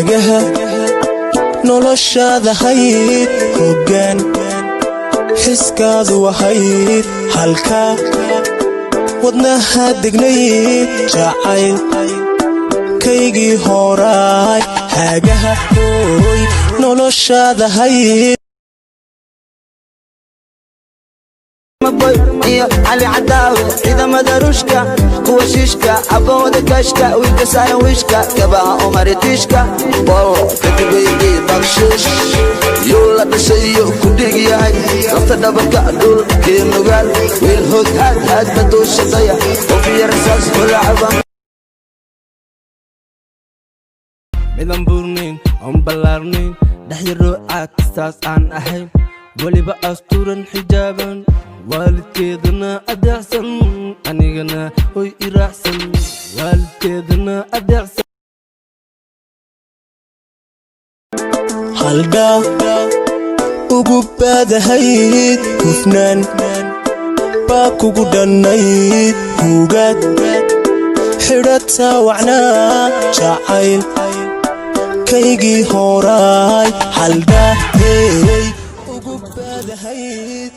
Hagaha noloshaada hayd, hoggaan xiskaadu ahayd, halkaa wadnaha degnayd, jacayl kaygii horaay. Hagaha hooy noloshaada hayd. Iyo Cali Cadaawe, ciidamada Ruushka, kuwa shiishka abooda kashka, wiilka saaran wiishka, kabaha umaritiishka, bolo kakabeygii bakshiish yuu la dhashay iyo ku dhig yahay lafta dhabarka dhulkii Nugaal, wiil hoog haad haad baduu shaqeeya, qof iyo rasaas hulacaba. Midaan buurnayn oon ballaarnayn, dhexyaroo caad saas aan ahayn, weliba asturan, xijaaban, waalidkeedana adeecsan, anigana hoy iraacsan, waalidkeedana adeecsan. Haldhaa ugu baadahayd, hufnaan baa kugu dhannayd, hugaad xidhataa wacnaa, jacayl kaygii horaay. Haldhaa hey ugu baadahayd.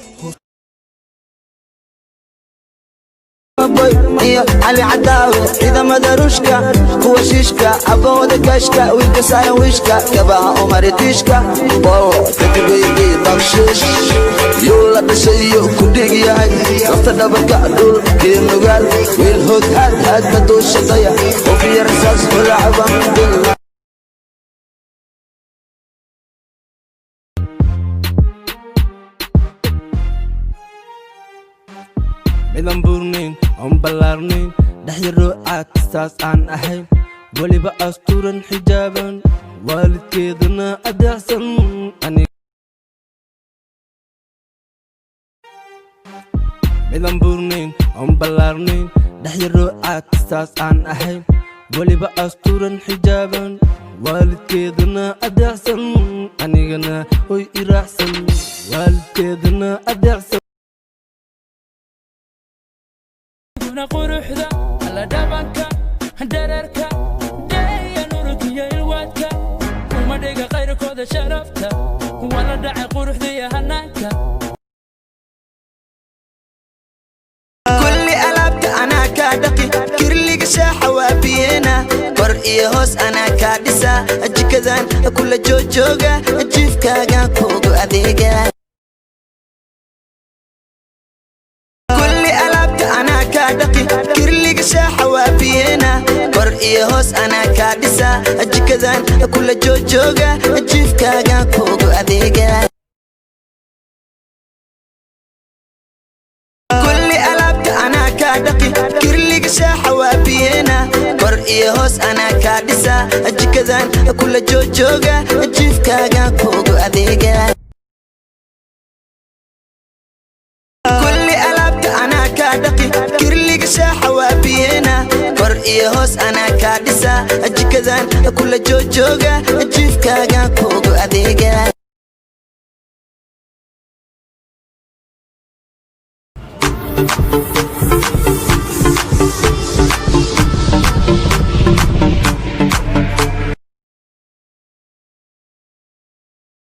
Iyo Cali Cadaawe, ciidamada Ruushka, kuwa shiishka abooda kashka, wiilka saaran wiishka, kabaha umaritiishka, bolo kakabeygii bakshiish yuu la dhashay iyo ku dhig yahay lafta dhabarka dhulkii Nugaal, wiil hoog haad haad baduu shaqeeya, qof iyo rasaas hulacaba. Midaan buurnayn oon ballaarnayn, dhexyaroo caad saas aan ahayn, weliba asturan, xijaaban, waalidkeedana adeecsan. Midaan buurnayn oon ballaarnayn, dhexyaroo caad saas aan ahayn, weliba asturan, xijaaban, waalidkeedana adeecsan, anigana hoy iraacsan, waalidkeedana adeecsan. Quruxda alla dhabanka dherarka dheeya nurkiyo ilwaadka kuma dhiga qayrkooda, sharafta wala dhacay quruxda iyo hanaanka. Kulli alaabta anaa kaa dhaqi, kirliga shaaxa waa biyeena, kor iyo hoos anaa kaa dhisa, jikadan kula joojooga, jiifkaaga kuugu adeega. Kulli alaabta anaa kaa dhaqi, kirliga shaaxa waa biyeena, kor iyo hoos anaa kaa dhisa, jikadan kula joojooga, jiifkaaga kuugu adeega. Kulli alaabta anaa kaa dhaqi, kirliga shaaxa waa biyeena, kor iyo hoos anaa kaa dhisa, jikadan kula joojooga, jiifkaaga kuugu adeega. Kulli alaabta anaa kaa dhaqi, kirliga shaaxa waa biyeena, kor iyo hoos anaa kaa dhisa, jikadan kula joojooga, jiifkaaga kuugu adeega.